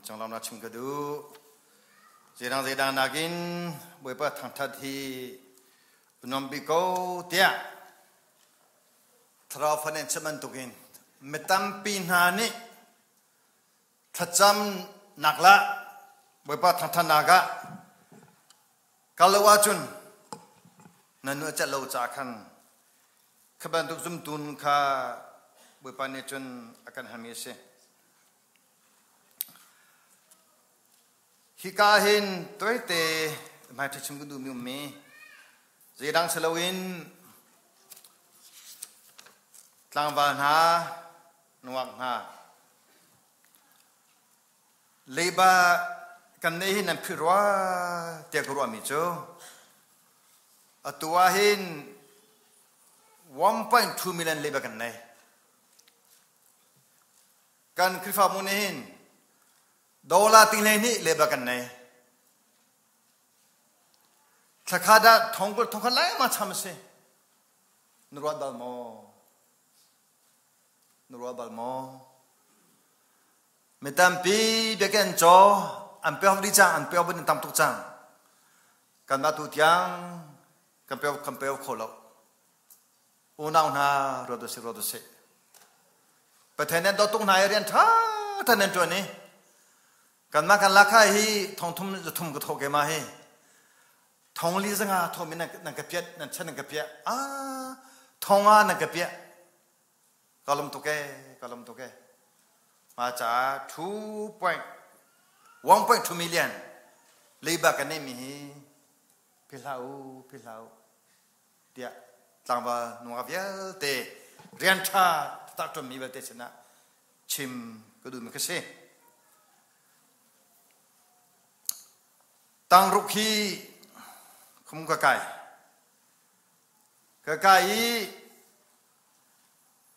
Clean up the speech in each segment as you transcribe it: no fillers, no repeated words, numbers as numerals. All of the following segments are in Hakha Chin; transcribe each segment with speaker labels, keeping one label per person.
Speaker 1: Conglam na chim ka duh. Zeidang zeidang nakin Bawipa thangthat hi nuam bik ko tiah thlarau fan in chim bantukin mi tampi hna nih thlacam nak la Bawipa thangthat nak ah kal lo ahcun na nu a celh lo caah khan kha bantuk zumtu nun kha Bawipa nih cun a kan halmi a si. Hika hin toite hmaiṭha chim kan duhmi ummi zeidang si loin tlangval hna nungak hna leiba kan neih hi nan philh rua tiah ka ruahmi cu atu ah hin 1.2 million leiba kan nei. Kan Khrihfabu nih hin dollar ting 12 leiba kan nei. Thlakhat ah thongkul thongkhat lengmang cham a si. Na ruat bal maw? Na ruat bal maw? Mi tampi biakinn an caw, an pek dih cang, an pek bin tam tuk cang. Kanmah tu tiang kan pek kan pek kho lo. Unau hna ruat usih ruat usih. Pathian nan dawt tuk hna i rian ṭha ṭha nan ṭuan i kanmah kan lakha hi thong thum zathum ka thawh ke ma hi thong li zanga thawmi nan ka piat nan chan nan ka piah ah thonga nan ka piah Ka lawm tuk ee, ka lawm tuk ee. Ma caah 2.1.2 million leiba kan neihmi hi philh hlah u, philh hlah u tiah tlangval nungak vialte rian ṭha taktak ṭuanmi vialte sinah chim ka duhmi ka si. Tangruk hi khum ka kai. Ka kai i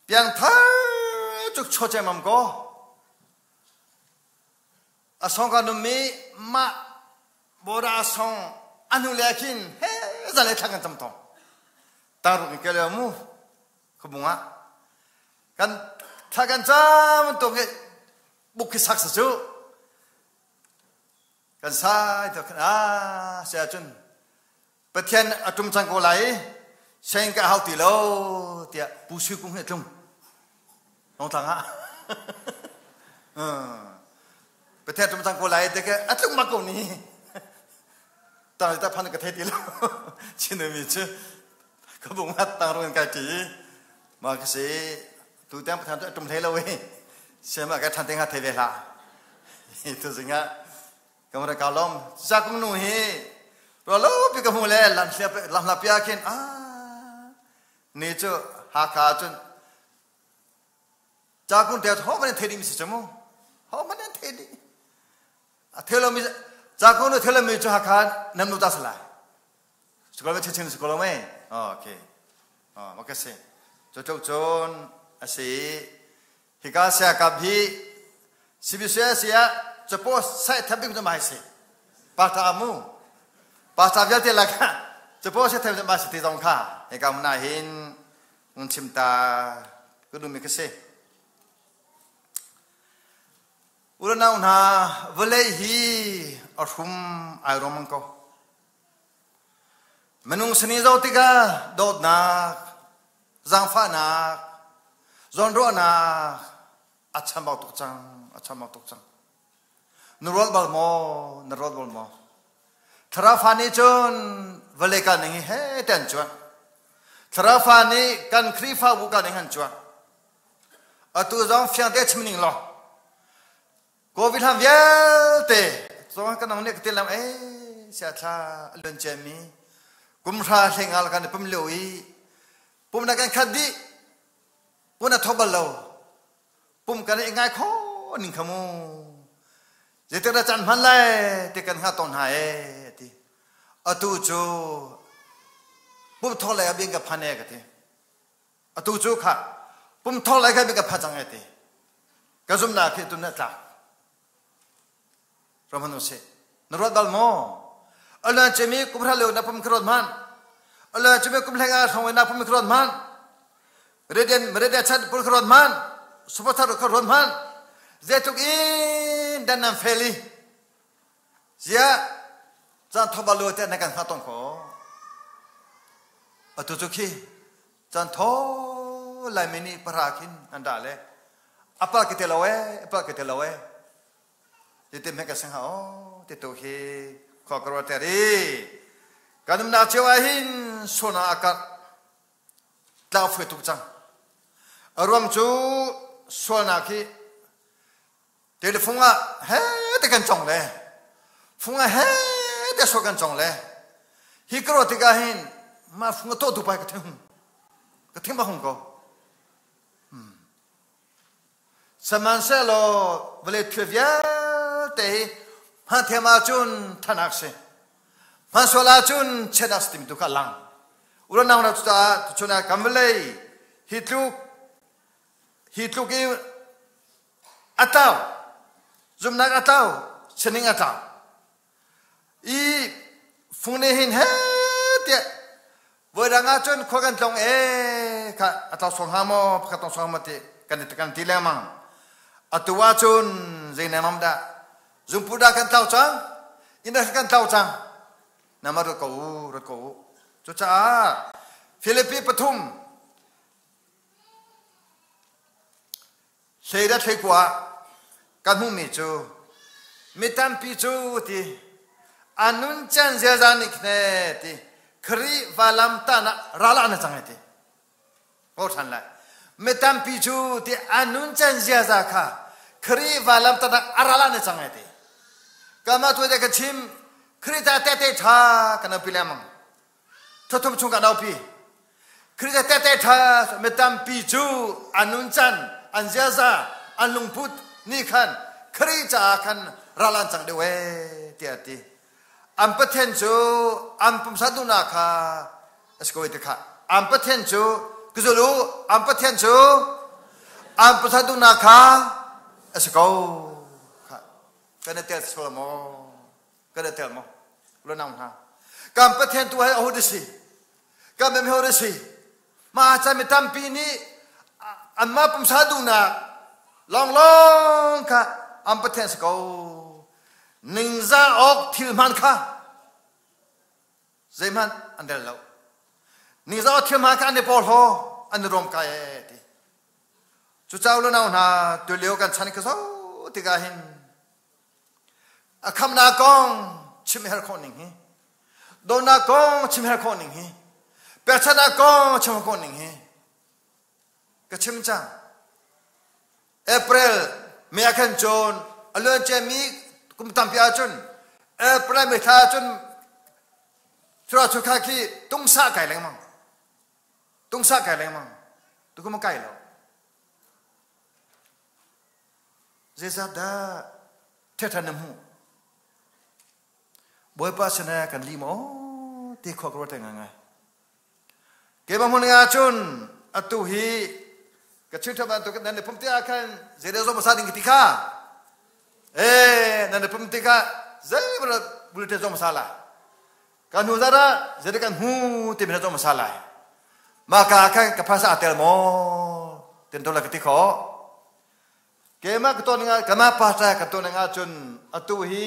Speaker 1: Piangthar cuk chaw cemam ko. A song ka num i mah bora song anu le khin he zale thlang kan tam tong. Taruk in kele mu khubunga kan thla kan cam to nge buk khi sak sa cu kan sai to khan a se cun Pathian a ṭum cang ko lai i seng ka hau ti lo tiah Pu Sui Kung hi a tlung. Longtlang ah. Pathian a ṭum cang ko lai te ke a tlung bak ko ni. Tang ta phan ka thei ti lo. Chinmi cu ka bung hat tang rung kai ti. Ma ka si tu tiang Pathian cu a ṭum hlei lo i siam ah ka ṭhan te nga thei ve hlah. Tu zingah Kamara ka lom zakum nu hi rolo pi ka hmu le lam lam hla pia khin a ni cu Hakha cun Jakun te ho man thei ding si chu mu ho man thei ding a thelo mi Jakun nu thelo mi cu Hakha nam nu ta sala sukol me chechin sukol me okay oh makase cho cho chon asi Hika siakap hi CBCS ah capo sai tham bik mai si. Pasta amu. Pasta vialte lakah capo sai tham mai si ti zong kha hika mun hin un chim ta ka duhmi ka si. Ulanau hna vawlei hi a hrum ai rom ko. Minung sini zo tikah dawtnak, zaangfahnak, zawnruahnak a chambau tuk cang, a chambau tuk cang. Na ruat bal maw? Na ruat bal maw? Thlarau fa nih cun vawlei kal ning hi he te an cuan. Thlarau fa nih kan Khrihfabu kal ning an cuan. Atu zong fiang te chim ning law Covid hlan vialte zong kan nih ka lam eh sia thla lun cia mi kum hra hlengal kan pum lio i pum na kan khat dih pun a thok bal lo pum kan i ngai kho ning khamu zeitik dah caan hman lai ti kan hnga ton ha e ti atu cu pum thok lai abing ka phan e ka ti Atu cu kha pum thong lai kha ka pha cang ai ti. Ka zumnak hi tun na tlak. Ramhan usih. Na ruat bal maw? Aluan cemi kum hra leo na pum kha ruat hman. Aluan cemi kum hleng ah hrong na pum kha ruat hman. Redian redian chat pul kha ruat hman. Supathar kha ruat hman. Zeitluk in hin dan nan fel i ziah caan thawk bal lo te na kan hnga tong ko. Atu cu khi caan tho Laimi nih para khin an dah le apal ke te lo e apal ke te lo e ti te me ka sing ha o ti tu hi khua ka ruat ter i kan umnak cio ah hin sona akar tlau fue tuk cang. A ruang cu sualnak hi telefung ah he te kan cong le fung ah he te sual kan cong le hi ka ruah tikah hin mah fung a tuah tu pai ka thing ka thing ba hung ko. Sihmanhsehlaw vawlei thil vialte hi hmanthiam ahcun thanak si. Hmansual ahcun chiatnak si timi tu kha a lang. Ulanau hna cucaah tuchun ah kan vawlei hi tluk hi tluk i a tlau zumhnak a tlau sining a tlau I fung nih hin he tiah voidang ahcun khua kan tlong e kha a tlo sawng hnga maw pakhat tong sawng maw ti kan kan ti lengmang. Atu ahcun zei nengmang dah zungpu dah kan tlau cang inn kan tlau cang nama rat ko u rat ko u. Cucaah Filipi pathum Hlei le thleikua ah kan hmuhmi cu mi tampi cu ti a nuncan ziaza nih khin ti Khrih valam tahnak ral ah na cang ti ko ṭhan lai mi tampi cu ti a nuncan ziaza kha Khrih valam tahnak a ral ah na cang ti kama tu te ka chim Khrih ta tehte ṭha kan pi lengmang Thuthum chung kan aupi. Khrih tehte ṭha mi tampi cu an nuncan, an ziaza, an lungput nih khan Khrih caah khan ral an cang deuh ee tiah a ti. An Pathian cu an pumsa duhnak kha a si ko ti kha. An Pathian cu ka zul u, an Pathian cu an pumsa duhnak kha a si ko. Kha kan i tel sual maw? Kan i tel maw? Lunau hna. Kan Pathian tu hai aho si? Kan mem ho si? Ma chan mi tampi nih anmah pumsa duhnak lawnglawng kha an Pathian si ko. Ningzah awk thil hman kha zeihmanh an rel lo. Ningzah awk thil hman kha an i porhlaw, an i rawm kai ee ti. Cucaah lunau hna tulio kan chan ka zo tikah hin A khamnak kong chim her khawh ning hi, dawtnak kong chim her khawh ning hi, pekchanhnak kong chim khawh ning hi ka chim cang. April May ah khan cun a luan ciami kum tampi ahcun April May thla ahcun Thura chukha khi tungsa kai lengmang. Tungsa kai lengmang. Tukum kai lo. Zeizat dah ṭhiaṭha na hmuh? Bawipa sinah kan li maw ti khua ka ruat ngai. Keimah hmun ah cun atu hi ka chim ṭha bantuk nan i pumh tikah khan zei zong hmasa ding ka ti kha. Eh nan i pumh tikah zei bulletin zong hmasa lai. Kan hnu zat ah zei kan hmu timi zong hmasa lai. Mah ka khan ka phaisa aa tel maw tin to la ka ti khawh. Keimah ka tuah ning ah kanmah pastor ka tuah ning ahcun atu hi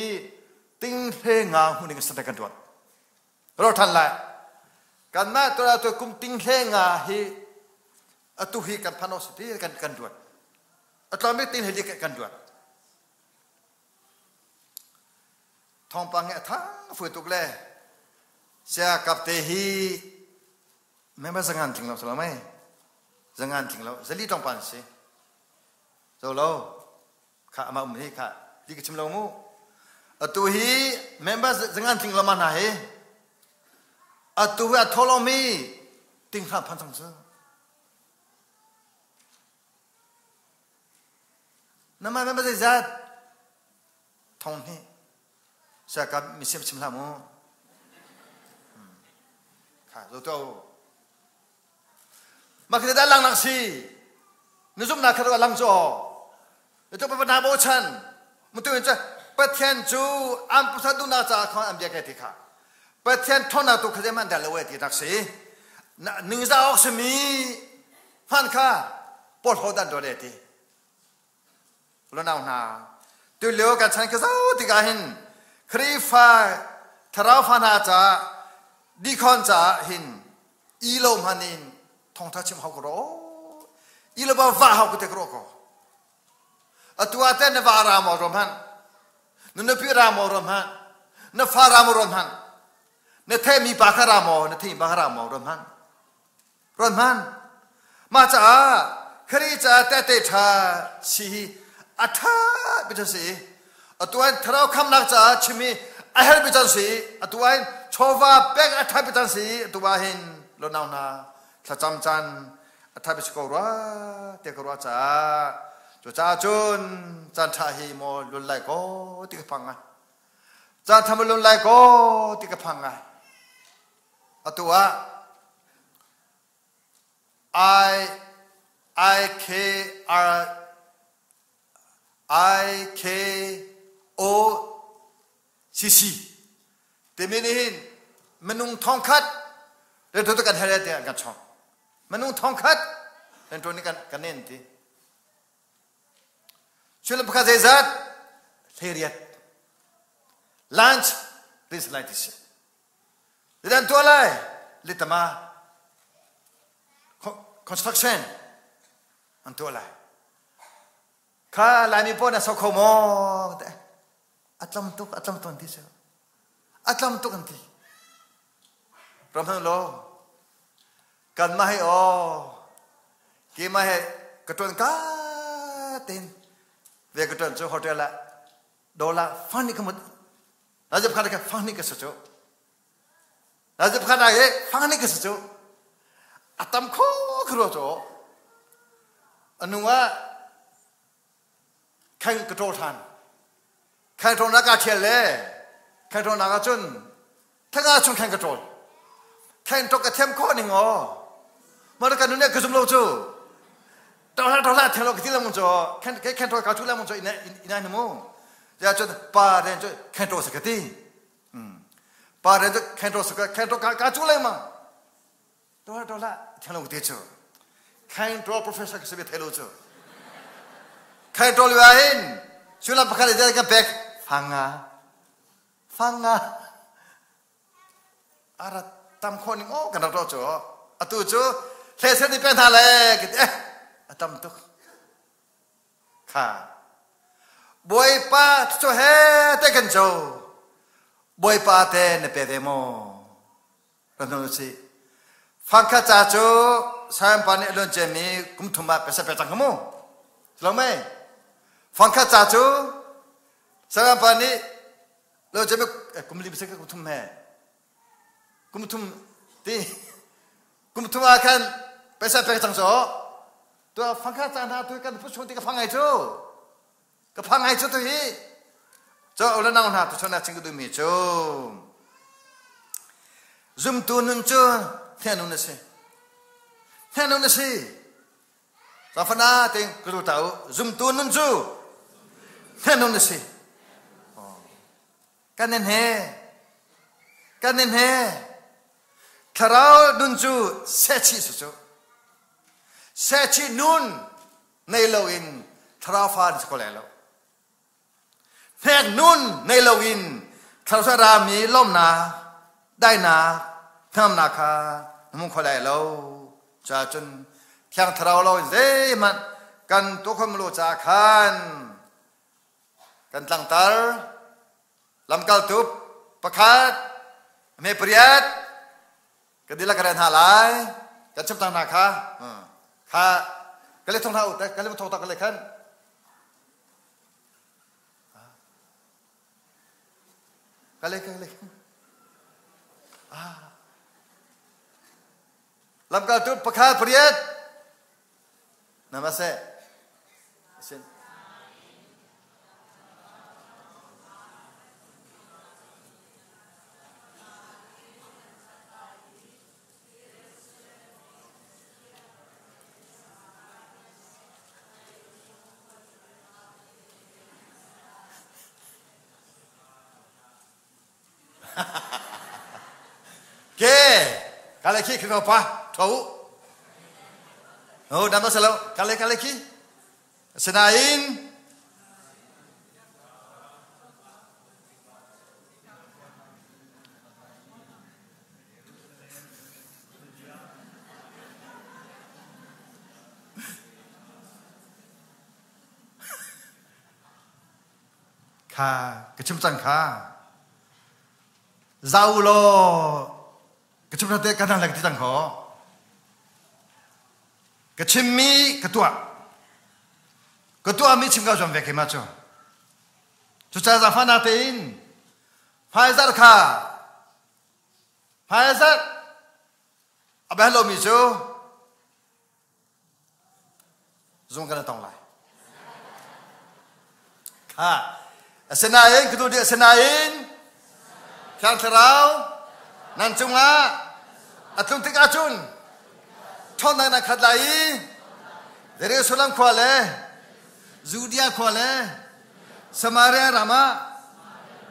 Speaker 1: tinghle nga hmu ding sate kan tuan. Ro than lai. Kanmah tuah tu kum tinghle nga hi atu hi kan phan si ti kan kan tuan. Atlawm bik tinghle li kan tuan. Thawngpang hi a thang fui tuk le sia kapte hi member zangan tling lo salamai zangan tling lo zali tong pan si zo lo kha ama um hi kha ti ka chim lo mu atu hi member zangan tling lo ma hna hi atu hi a tholo mi ting hra phan chang cu nama member zeizat thong hnih Siakap misiam chim hlah mu. Kha zo to. Mah khi dah lang nak si. Na zumhnak kha lang cu. Na tu pa na bo chan. Mutu in Pathian cu an pusa duhnak caah khan an bia kai ti kha. Pathian ṭhawnnak tu kha zeihmanh dah lo e ti nak si. Ningzah awk simi hman kha porhlaw dan do le ti. Lunau hna, Tu lio kan chan ka zoh tikah hin Khrihfa thlarau fa hna caah dikhon caah hin i lo hman in thawngtha chim hau ko ro i lo ba va hau ko te ko ko atu ah ten na va ra maw rom han na nupi ra maw rom han na fa ra maw rom han na themi pa kha ra maw na themi pa kha ra maw rom han Ruat hmanh. Mah caah Khrih caah tehte ṭha si hi a ṭha bik si. Atu ah thlarau khamnak caah chim hi a herh bik cang si. Atu ah chawva pek a ṭha bik cang si. Atu ah hin lonau hna thlacam caan a ṭha bik si ko rua tiah ka ruah caah cucaah cun caan ṭha hi maw lun lai kaw ti ka phang ngai. Caan ṭha maw lun lai kaw ti ka phang ngai. Atu ah I I K R I K O C C timi nih hin minung thongkhat rianṭuan kan herh tiah an kan chawng. Minung thongkhat rianṭuan nih kan kan nen ti. Sullam pakhat zeizat? 18. Lunch this lai ti si. Zeidah an tuah lai? Litama construction an tuah lai. Kha Laimi pawl na sok kho maw? A tlam tuk, a tlam tuk an ti cu. A tlam tuk an ti. Ram hmanh law, kanmah hi aw, keimah he ka ṭuan ka tein ve ka ṭuan cu hotel ah dollar fani ka mut Najib khan ka fang nih ka sa cu. Najib khan ai fang nih ka sa cu. A tam kho khro cu. Anu ah khain ka ṭol ṭhan. Khain ṭol nak aa ṭhial le khain ṭol nak ah cun thanga chung khain ka ṭol. Khain ṭok ka thiam khawh ning aw. Mah ka nun ka zum lo cu. Ṭola ṭola thiam lo ka ti lengmang cu. Khain khain ṭol ka cu lengmang cu ina ina mu. Ya cun pa ren cu khain sa ka ti. Pa ren cu khain sa ka khain ka ka cu lengmang. Ṭola ṭola thiam lo ka ti cu. Khain ṭol professor ka si ve thai lo cu. Khain ṭol yu hin sullam pakhat le kan pek fanga fanga ara tam khawh ning aw kan rak ruah cu atu cu hlesen ni pen hna le ka ti eh a tam tuk kha Bawipa cu he te kan co Bawipa te na pe ve maw kan hnu si fangkhat ca cu Simon pa nih a luan ciami kum thum ah pesa pe cang mu lo mei fangkhat ca cu Simon pa nih Lo cem kum lim se kum thum he kum thum ti kum thum ah khan paisa pek cang so tu fangkha caan hna tu kan phu chung ti ka phang ai cu ka phang ai cu tu hi cho ola nang hna tu chona ching du mi cu zumtu nun cu thenu na si thenu na si Zafana ting kru ta u zumtu nun cu hnenun a si. Kan in he kan in he thlarau nun cu sehchih su cu sehchih nun nei lo in thlarau fa an si ko lai lo. Hnek nun nei lo in thlarau rami lawmnak dainak hnamnak kha na hmu kho lai lo. Ca cun thiang thlarau lo in zeihmanh kan tuah lo ca khan kan tlangtar lamkaltu pakhat me pariat ka dila ka ren hna lai kan chim tang hna kha kha ka le thong hna u ka le thong ta ka le khan ka le ka le ah Lamkaltu pakhat pariat Namaste. Sin. Ke kale khi khi pa tho ho dam salo kale kale khi sinain. Kha ka chim cang kha. Zau law ka chim te ka nang le ka ti cang kho. Ka chimmi ka tuah. Ka tuahmi chim ka zuam ve keimah cu. Cucaah zaangfahnak tein hmaizarh kha hmaizarh a bel lomi cu zung kan tong lai. Kha asinain ka duh dih asinain Thiang Thlarau nan cungah a tlung tik ahcun ṭhawnnak nan khat lai i Jerusalem khua le Judea khua le Samaria ram ah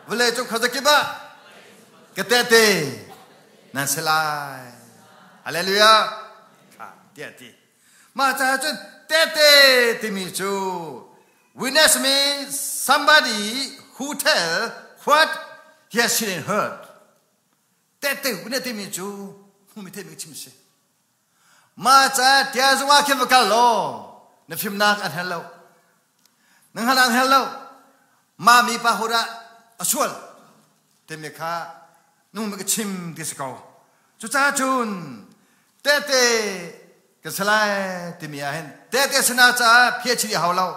Speaker 1: vawleicung khuazakip ah ka tehte nan si lai. Hallelujah. Kha tiah ti. Mah caah cun tehte timi cu witness means somebody who tell what he has seen and heard. Tehte witness timi cu hmumi theimi chim si. Mah ca tia zungah khin va kal law na fimnak an hel lo. Na hngalh an hel lo. Mah mi pa hodah a sual timi kha nung ka chim ti si ko. Cucaah cun tehte ka si lai timi ah hin tehte sinah caah PhD a hau lo.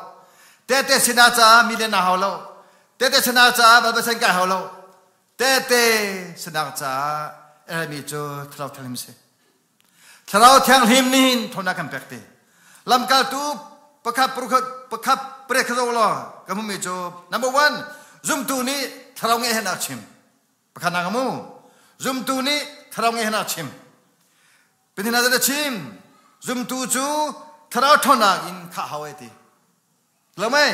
Speaker 1: Tehte sinah caah million a hau lo. Tehte sinah caah Bible sen kai hau lo. Tehte sinak caah ermi cu Thlarau Thianghlim si. Thlarau Thianghlim nih hin ṭhawnnak kan pek ti. Lamkaltu pakhat pakhat pariat kha zoh law ka hmuhmi cu number one zumtu nih thlarau ngeih hen a chim. Pakhat nak mu. Zumtu nih thlarau ngeih hen a chim. Pinin a chim. Zumtu cu thlarau ṭhawnnak in khah hau ai ti. Lo mei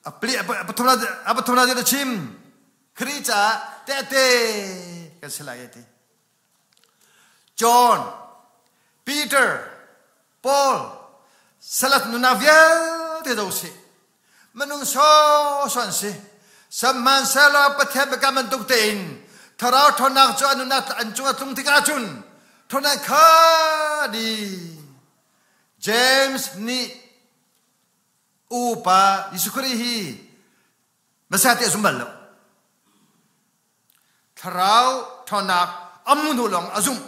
Speaker 1: a pathum na chim Khrih caah tehte kan si lai ti John Peter Paul salat nuna vialte do si minung sawsawh an si sihmanhsehlaw Pathian biakam bantuk tein thlarau ṭhawnnak cu an nunnak an cung a tlung tikah cun ṭhawnnak kha di James nih upa Jesuh Khrih hi Messiah ti a zum bal lo. Thlarau ṭhawnnak a hmu hnu lawng a zumh.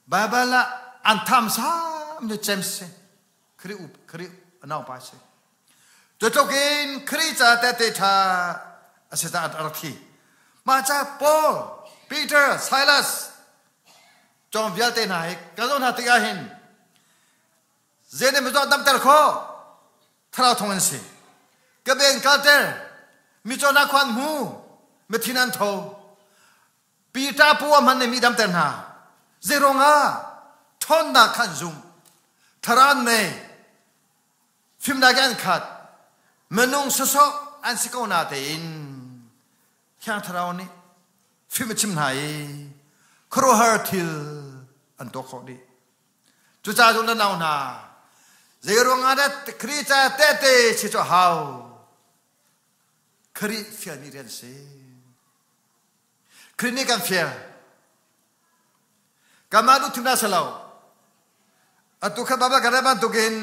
Speaker 1: Baibal ah an tham sam cu James si. Khrih up Khrih a naupa si. Cu tluk in Khrih ca tehte ṭha a si caah a rak thi. Mah ca Paul, Peter, Silas cawng vialte hna hi ka zoh hna tikah hin zei nih mizaw damter khawh thlarau thong an si ka ben kalter micaw na khuan hmu mithin an tho Peter pu hman nih mi damter hna zeiruangah ṭhawnnak khan zum thlarau nei fimnak an khat minung sawsawh an si ko na tein Thiang Thlarau nih fim a chim hna i khuaruahhar thil an tuah khawh dih. Cucaah cun na nau hna, zeiruang ah dah Khrih ca tehte si cu a hau? Khrih fialmi rian si. Khrih nih kan fial. Kanmah duh thimnak si lo. Atu kha Baba ka bantukin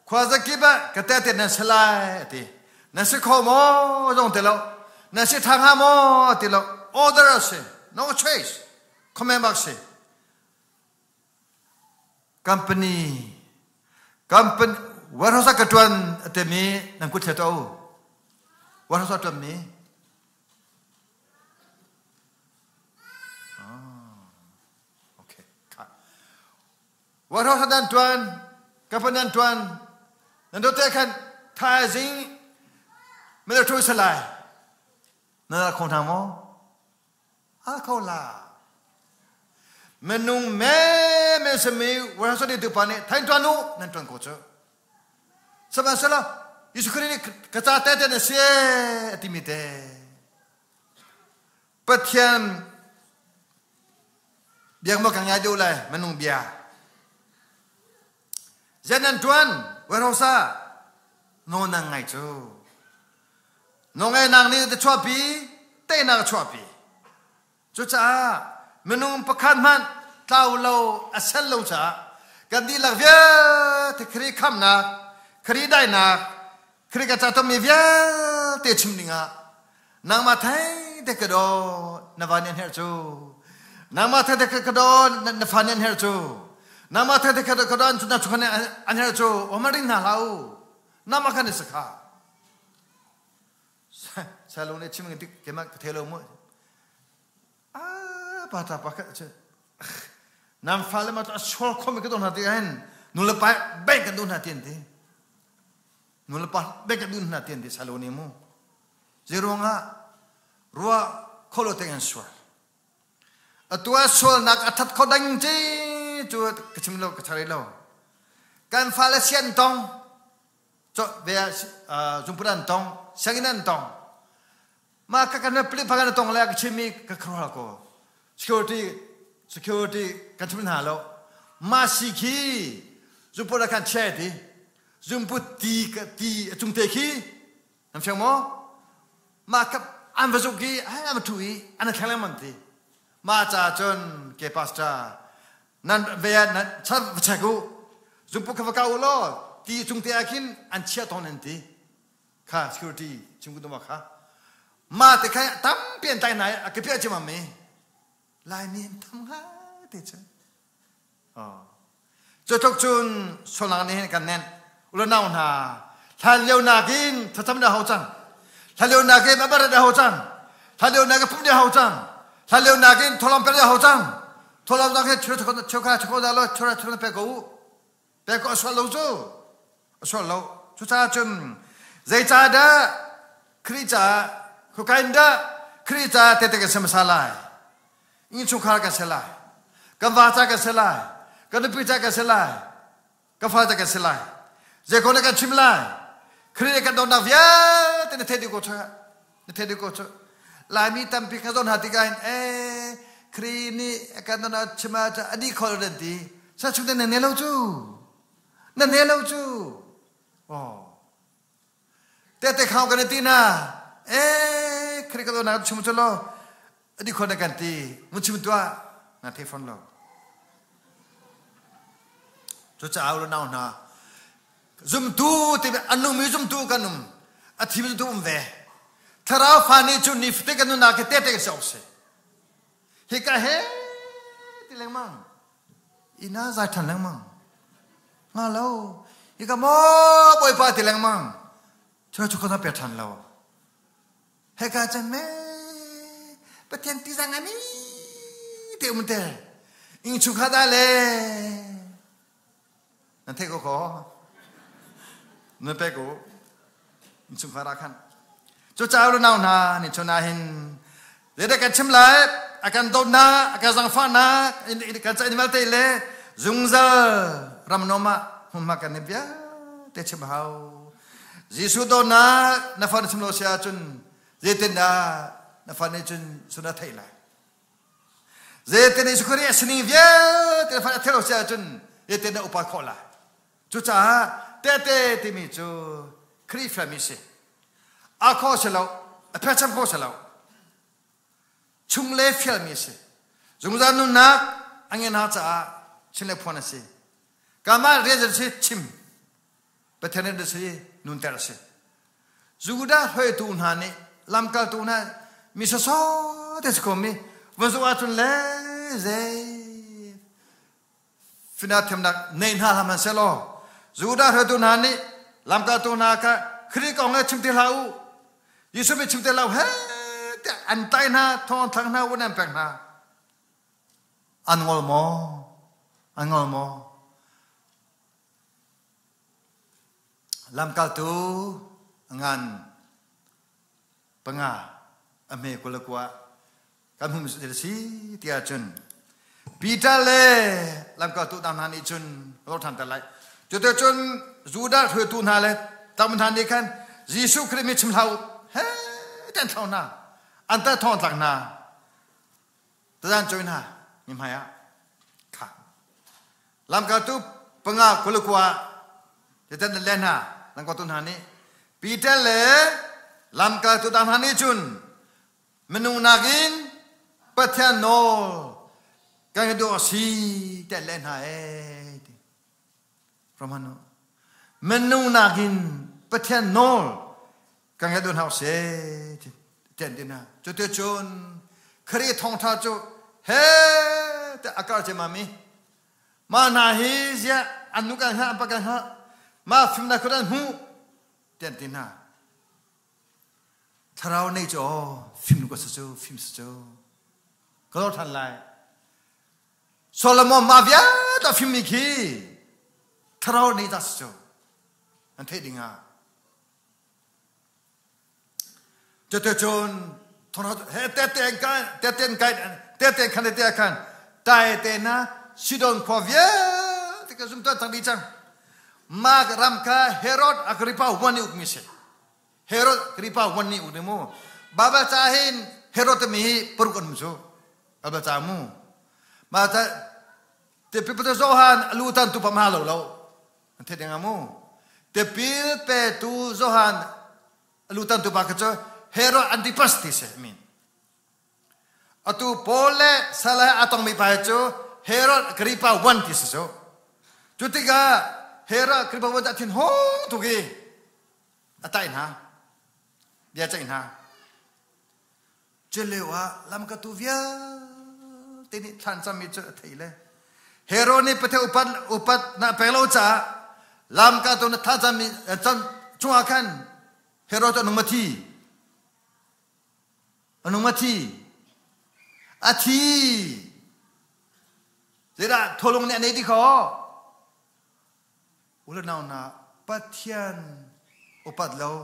Speaker 1: khuazakip ah ka tehte nan si lai a ti. Nan si kho maw zong ti lo. Nan si ṭha hnga maw ti lo. Order a si. No choice. Command bak si. Company company warehouse ah ka ṭuan a timi nan kut thlet o. Warehouse ah ṭuanmi Warehouse nan tuan, kapan nan tuan, nan dote khan thaizing mele thu salai. Na kho hna maw? A kho la. Minung me me sami warehouse ni tu pa nih thain tuan u nan tuan ko cu. Sihmanhsehlaw Jesuh Khrih nih ka ca te te na si a timi te. Pathian biak maw ka ngai deuh lai minung bia. Zian nan tuan warehouse ah nawl nan ngai cu. Nawlngaihnak nih a chuahpi, teinak a chuahpi. Cucaah minung pakhat hmanh tlau lo a sel lo caah kan dihlak vialte Khrih khamhnak, Khrih dainak Khrih ka ca tommi vialte chim dingah nangmah thei te ka daw na va nih an herh cu nangmah thei te ka daw na fa nih an herh cu nangmah thei te ka daw na chungkhar nih an herh cu oma ring hna hlah u nangmah khan i sakha salung nih chim tik keimah ka thei lo mu ah pa ta pa ka nan fale ma a sual khomi ka dawh hna ti hin nu le pa bank kan duh hna ti an ti nu le pa bank kan duh hna ti an ti salo ne mu zeiruangah ruah kholo te an sual atu ah sualnak a that kho ding ti cu ka chim lo ka chari lo kan fale sian tong ve zungput an tong sianginn an tong mah ka kan pli pa kan tong le ka chim i ka khuaruah ko security security kan chim hna lo mah si khi zungput ah khan che ti zungput ti ti a cung te khi nan fiang maw mah ka an va zuk i an va thu i an thleng lengmang ti mah ca cun ke pastor nan ve nan chan va check u zungput kha va ka u law ti cung te ah khin an chia tawn an ti kha security chim ku kha ma te kha tampi an tai nai a ke pia chim mi laimi an tam nga te chu cu tluk cun solang nih hin kan nen ulanau hna hlan lio nakin thlacam na hau cang hlan lio nakin abarat na hau cang hlan lio nakin pum na hau cang hlan lio nakin tholam pe na hau cang tholam nak he chura chura chura da lo chura chura pe ko u Pek a sual lo cu. A sual lo. Cucaah cun zeicahdah Khrih caah khuka in dah Khrih caah tehte kan si hmasa lai. Innchungkhar kan si lai. Kan va ca kan si lai. Kan nupi ca kan si lai. Kan fa ca kan si lai. Zei kong dah kan chim lai? Khrih nih kan dawtnak vialte na theih dih ko cu. Na theih dih ko cu. Laimi tampi kan zawn hna tikah hin ee Khrih nih kan dawtnak chim ah a dih kho lo nan ti. Sa chung na ne lo cu. Na ne lo cu. Oh. Tehte khao kan ti na. Ee Khrih ka dawtnak chim cu lo. A dih kho na kan ti. Mun chim tuah. Na thei fawn lo. Cucaah u nau hna zumtu ti a nungmi zumtu kan um a thimi zumtu um ve thlarau fa nih cun nifate kan nunnak hi tehte kan si awk si hika he ti lengmang ina zai ṭhan lengmang nga lo hika maw bawipa ti lengmang cu cu ka pe ṭhan lo hika cun me pathian ti zang ami te um te ing chungkhat ah le Nan theih ko ko. Nan pek u. Innchungkhar ah khan. Cu caah u nau hna ni chun ah hin zeidah kan chim lai a kan dawtnak a kan zangfahnak kan ca in vialte le zungzal ram nom ah hmunhma kan i vialte chim hau. Jesuh dawtnak na fa na chim lo si ahcun zeitindah na fa nih cun sun a theih lai. Zeitin Jesuh Khrih a sining vialte fa a thelo si ahcun zeitin na upat khawh lai. Cucaah tehte timi cu Khrihfa mi si. A kho si lo, a phecham kho si lo. Chung le fialmi si. Zungzal nunnak a ngen hna caah chin le phuan a si. Kamah rian si chim. Pathian rian si nunter a si. Judah hruaitu hna nih lamkaltu hna mi sawsawh te si komi va zoh ahcun le zei fina thiamnak nei hna hlah hmanhsehlaw Judah hruaitu hna nih lamkaltu hna kha Khrih kong le chim ti hlah u Jesuh mi chim ti hlah u he tiah an tai hna thong an thlang hna un an pek hna an ngol maw an ngol maw Lamkaltu ngan panga a hme 29 kan hmuhmi cu si ti ahcun Peter le lamkaltu dang hna nih cun rawr ṭhan te lai. Cuticun Judah hruaitu hna le tam hna nih khan Jesuh Khrih mi chim hlah u he ti an thlau hna. An ta thawng tlak hna. Tazan cawi hna mi hmai ah kha lamkaltu panga 29 titan le hna lamkaltu hna nih Peter le lamkaltu dang hna nih cun minung nakin Pathian nawl kan duh a si tiah le hna ee ti Romano. Minung nakin Pathian nawl kan ngai duh hna seh tian ti hna. Cuticun Khrih thawngtha cu he te akar ce mami. Ma hna hi ziah an nu kan hngah an pa kan hngah ma fimnak kut an hmuh tian ti hna. Thlarau nei cu fim nu ka si cu fim si cu. Ka lor than lai. Solomon mah vialte a fimmi khi thlarau nih dah si cu an theih ding ah cuticun he tete kan tete kai tete khan te khan tai te na Sidon khua vialte ka zum tuan cang dih cang mah ram kha Herod Agrippa one nih ukmi si Herod Agrippa one nih uk ni mu Bible ca hin Herod timi hi paruk an um cu Bible ca mu ma ta tipil Johan alu tan tu pam ha lo lo an the ding mu tipil pe tu Johan alu tan tu pa kha cu Herod Antipas ti se min atu Paul le Salah atong mi pa cu Herod Agrippa 1 ti se cu cu tikah Herod Agrippa 1 a thin hong tuk i a tai hna bia ceih hna Culio ah lamkatu vialte nih thlan cammi cu a thei le Herod nih Pathian upat upat na pek lo caah lamkatu na thla cammi cam chungah khan Herod cu a nung ma thi? A nung ma thi? A thi. Zeidah tholung nih a nei ti kho? U le nau hna, Pathian upat lo,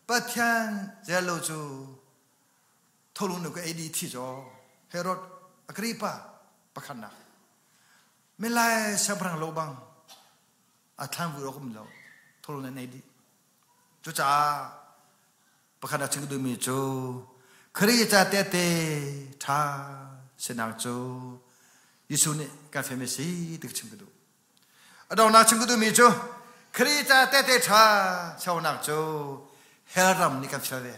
Speaker 1: Pathian zel lo cu tholung nu ka ei dih thi caw Herod Agrippa pakhatnak milai siangpahrang lo bang a thlan vui awk um lo tholung nan ei dih cucaah pakhat a chim duhmi cu Khrih ca tehte ṭha sinak cu Jesuh nih kan fem a si ti ka chim ka duh. A donghnak chim ka duhmi cu Khrih ca tehte ṭha cheunak cu hell ram nih kan fial ve.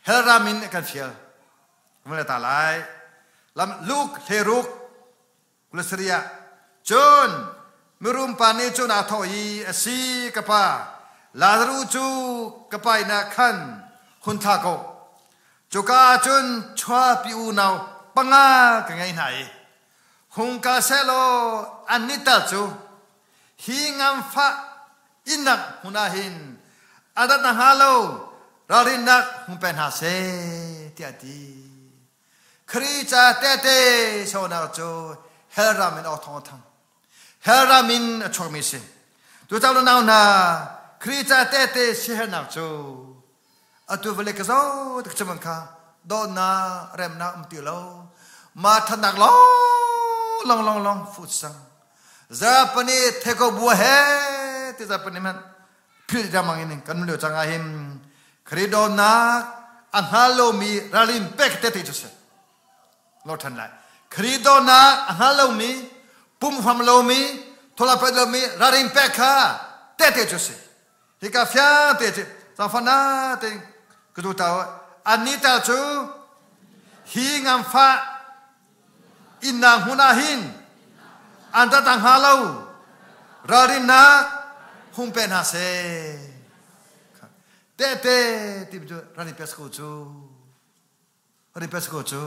Speaker 1: Hell ram in kan fial. Kan ta lai. Lam Luke hleruk Kulasiria cun mirum pa nih cun aa thawh i a si ka pa Lazaruh cu ka pa inn ah khan hun thlah ko cuka ah cun chuapi unau panga ka ngei hna i hung ka sehlaw annih tal cu hi nganfah innak hmun ah hin a rat nakhnga lo ralrinnak hung pe hna seh tiah a ti. Khrih ca tehte sonak cu hell ram in awk thong a thang. Hell ram in a chuakmi si. Tucang nau hna Khrih ca tehte sihernak cu atu vale ka zo tik chaman kha dawtnak remnak um ti lo ma thatnak long long long long fu sang zapani theko bua he ti zapani man philh riangmang in kan lio cang ah hin Khrih dawtnak a hngal lomi ralrin pek tete cu si lo ṭhan lai Khrih dawtnak a hngal lomi pumhram lomi thola pet lomi ralrin pek kha tete cu si hika fiang te cu cangfana te ka du tau anni tal cu hi nganfah innak hmun ah hin an rat hnga lo ralrinnak hung pe hna seh tehte ti cu ralrin pe ko cu ralrin pe ko cu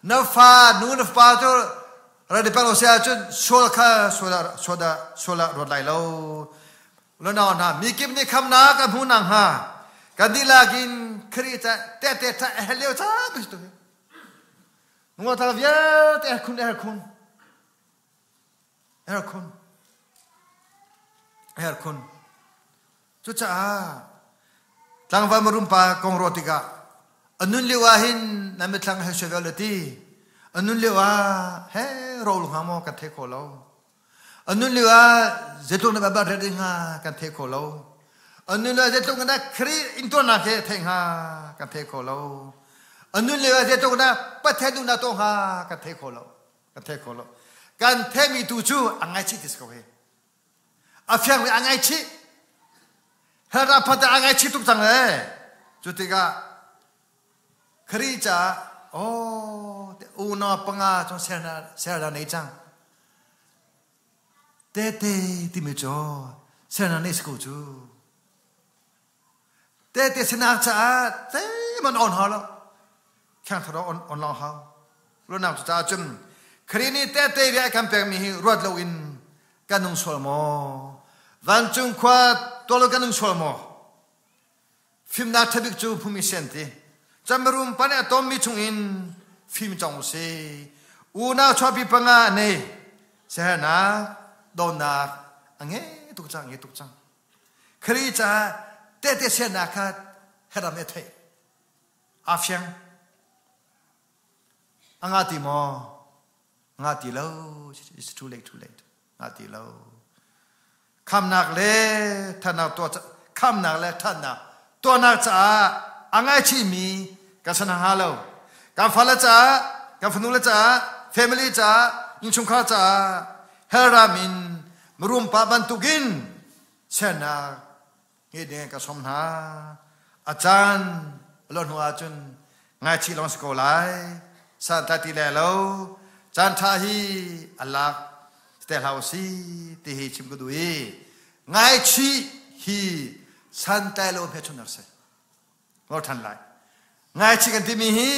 Speaker 1: na fa nu na pa cu ralrin pe lo si ahcun sual kha sual sual sual ah ruat lai lo Lunau hna mi kip nih khamnak kan hmuh nakhnga kan dihlak in Khrih ca tehte ṭha a herh lio caan tu si tu hi Ngawthal vialte herkhun herkhun herkhun herkhun cucaah tlangval marum pa kong ruah tikah a nun lio ah hin na mithlang he suai le ti a nun lio ah he ro hnga maw kan thei kho lo a nun lio ah zeitluk na ba ret hnga kan thei kho lo a nun lio ah zeitluk na Khrih intuarnak he thei hnga kan thei kho lo a nun lio ah zeitluk na Pathian duhnak tuah hnga kan thei kho lo kan thei kho lo kan theimi tu cu a ngaichih ti si ko hi a fiangmi a ngaichih hell phat a ngaichih tuk cang le cu tikah Khrih caah oh unau panga chung ser nei cang. Tete timi cu sernak nih si ko cu. Tete sinak caah zeiman on hau lo. Thiang Thlarau on, on long hau. Ruahnak cu caah cun Khrih nih tete bia kan pekmi hi ruat loin kan nung sual maw? Vancung khua tuah lo kan nung sual maw? Fimnak ṭhabik cu hmumi si an ti. Cameroon pa nih a tommi chungin fim cong si. Unau chuahpi panga a nei. Siaherhnak, dawtnak a ngei tuk cang, ngei tuk cang. Khrih caah tehte siannak kha heram nih a theih. Aa fiang. A nga ti maw? Nga ti lo. It's too late, too late. Nga ti lo. Khamnak le thannak tuah khamnak le thannak tuahnak caah a ngaichihmi kan san hnga lo. Kan fale caah, kan fanule caah, family caah, innchungkhar caah hellram in mirum pa bantukin sernak nge ding ka som hna. A caan lo hnu ahcun ngaichih lawng si ko lai. Santlai ti le lo. Caan ṭha hi a lak te hlah si ti hi chim ka duh i ngaichih hi santlai lo hmelchunhnak si. Ngol ṭhan lai. Ngaichih kan timi hi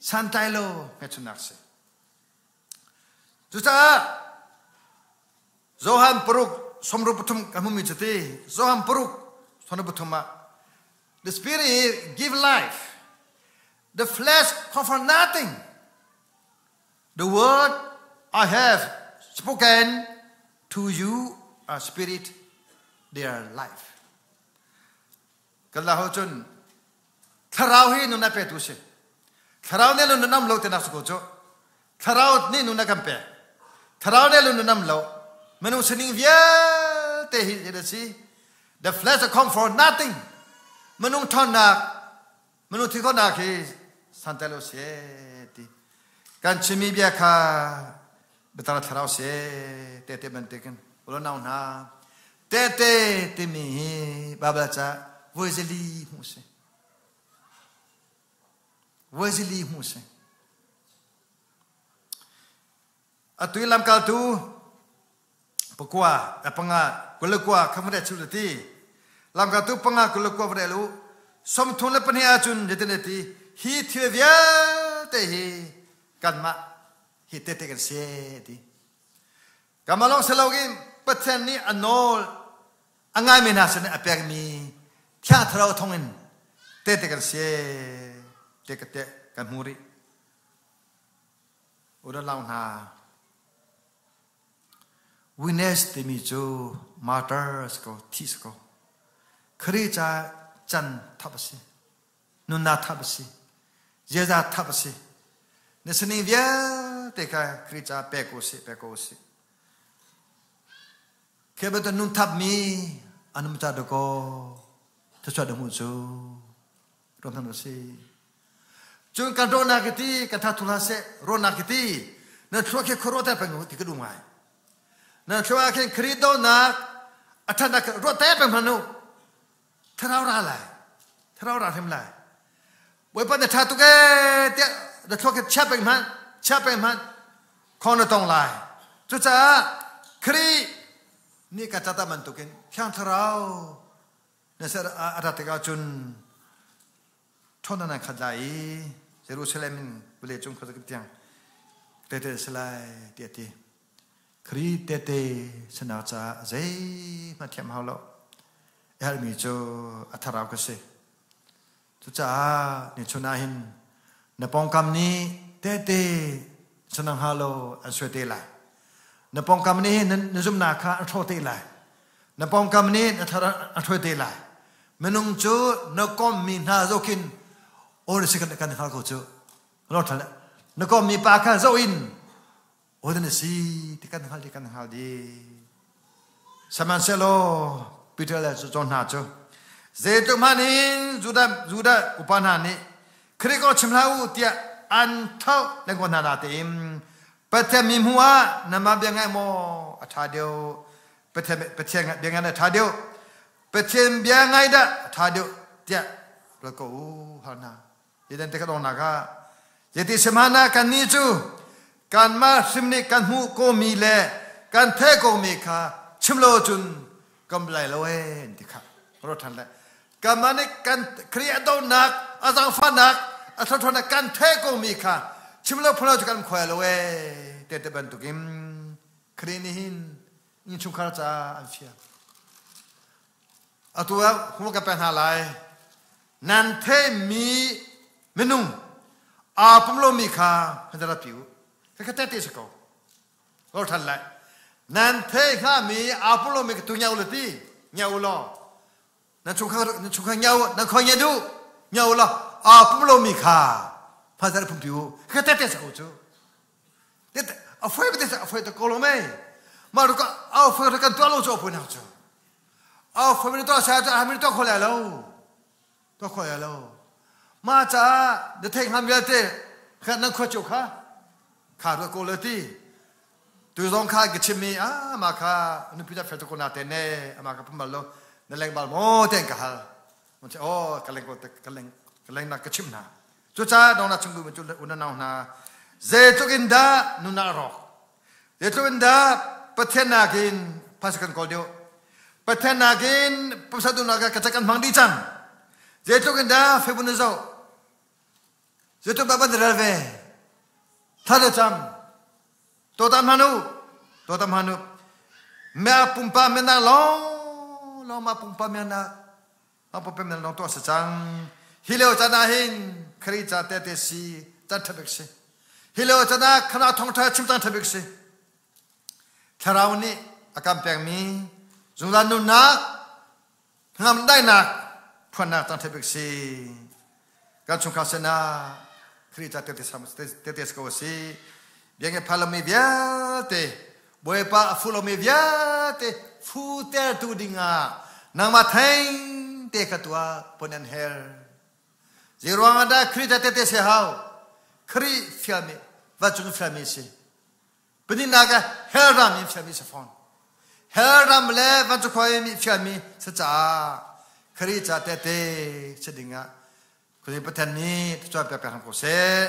Speaker 1: santlai lo hmelchunhnak si. Cucaah Johan paruk sawmruk pathum kan hmumi cu ti Johan paruk sawmruk pathum ah the spirit give life the flesh comfort nothing the word I have spoken to you are spirit they are life Kan la ho cun thlarau hi nun a petu si. Thlarau nih nun nam lo tinak si ko cu. Thlarau nih nun a kan pek. Thlarau nih nun nam lo. Minung sining vialte hi a si. The flesh come for nothing. Minung ṭhawnnak, minung thi khawhnak hi santai lo si ti. Kan chimmi bia kha biatak thlarau si te te bantukin ulo nau hna Tehte timi hi Baibal ca voi zali hmuh si. Voi zali hmuh si. Atu i lamkaltu pakua panga 21 kha vare chu ti lamkaltu panga 21 vare lu 32 ahcun zeitin ti hi thil vialte hi kanmah hi tehte kan si ti Kanmah lawng si loin Pathian nih a nawl a ngaimi hna sin a pekmi Thiang Thlarau thawngin tehte kan si te ka te kan hmu rih. Udalau hna witness timi cu martyr si ko, thi si ko. Khrih ca can thap a si. Nunnak thap a si. Ziaza thap a si. Na sining vialte kha Khrih caah pek ko sih, pek ko sih. Khi bantuk nun thapmi an um ca dakaw thluachuah dah hmuh cu ram hna si. Cun kan rawhnak hi ti kan tha thu hlah seh rawhnak hi ti na thluak hi khuaruah ter peng ti ka duh ngai. Na thluak ah khin Khrih dawtnak a ṭhatnak ruah ter peng hmanh u. Thlarau ra lai. Thlarau ra hrim lai. Bawipa na ṭha tuk ee tiah na thluak hi chia peng hmanh, chia peng hmanh, khong na tong lai. Cucaah Khrih nih ka cata bantukin Thiang Thlarau na ser a rat tikah cun ṭhawnnak nan khat lai i Jerusalem in vawlei cung khuazakip tiang tehte si lai tiah a ti. Khrih tehte sinak caah zeihmanh thiam hau lo. A herhmi cu a thlarau ka si. Cucaah nichun ah hin na pawngkam nih tehte sanang hnga lo an suai te lai. Na pawngkam nih na zumhnak kha an hrawh te lai. Na pawngkam nih na thar an hruai te lai. Minung cu na kommi hna zohkhin aw na si kan kan hngal ko cu. Na kommi pa kha zoh in aw na si ti kan hngal di kan hngal di. Sihmanhsehlaw Peter le John hna cu zeitluk hmanh in Judah Judah upa hna nih Khrih kong chim hlah u tiah an tho lengko hna natein Pathian mi hmuh ah nanmah bia ngaih maw a ṭha deuh Pathian Pathian bia ngaih a ṭha deuh Pathian bia ngai dah a ṭha deuh tiah ruat ko u hal hna. Zeidan te ka dongnak ah zeiti sihmanhah kannih cu kanmah hrim nih kan hmuh komi le Kan the ko mi kha chim lo cun kam lai lo e an ti kha. Ro than le. Kanmah nih kan Khrih a donak, a zaangfahnak, a thluachuahnak kan the ko mi kha chim lo phun lo cu kan khuai lo e te te bantukin Khrih nih hin innchungkhar caah an fial. Atu ah hmu ka pek hna lai. Nan theimi minung aa pum lomi kha han rat pi u. Ka te si ko. Lor than lai. Nan thei hngami aa pum lomi ka tu nyau le ti. Nyau law. Nan chungkhar nan chungkhar nyau nan khoi nya du. Nyau law aa pum lomi kha phan phum pi u. Ka te te si ko cu. A foi te a foi te ko lo mei. Ma ru ka a foi kan tuah lo cu a foi nak cu. A foi mi to sa cu a mi to kho lai lo. To kho lai lo. Ma ca na thei ngam vialte kha nan khua cu kha kha ru ko le ti. Tu zong kha ka chim mi a ma kha nupi ta fel ko na te ne ama ka pum bal lo na leng bal mo ten ka hal. Mun che oh ka leng ko ka leng ka leng na ka chim na. Cucaah dongnak chung duhmi cu unau hna, zeitluk in dah nunnak a rawk, zeitluk in dah Pathian nakin phaisa kan kawl deuh, Pathian nakin pumsa duhnak ah ka kan hmang dih cang, zeitluk in dah Facebook na zoh, zeitluk dah ban rel ve, thla na cam, Tuahtam hlan u, tuahtam hlan u. Mah pumpa minak lawng lawng mah pumpa minak mah pumpa minak lawng tuah si cang. Hi lio caan ah hin Khrih ca tehte si caan ṭha bik si. Hi lio caan ah khana thawngṭha chim caan ṭha bik si. Thlarau nih a kan pekmi zungzal nunnak Ngamdaihnak phuannak cang bik si. Kan chungkhar sinah Khrih ca tehte si ko a si. Biakinn phan lomi vialte, Bawipa a fu lomi vialte futertu dingah nangmah theng te kha tuah pon an her. Zeiruang ah dah Khrih ca tehte si hau? Khrih fialmi, vancung fialmi si. Pahnihnak ah hell ram in fialmi si fawn. Hell ram le vancungkhua in fialmi si caah Khrih ca tehte si dingah Khuazing Pathian nih thluachuah pek pek hram ko seh.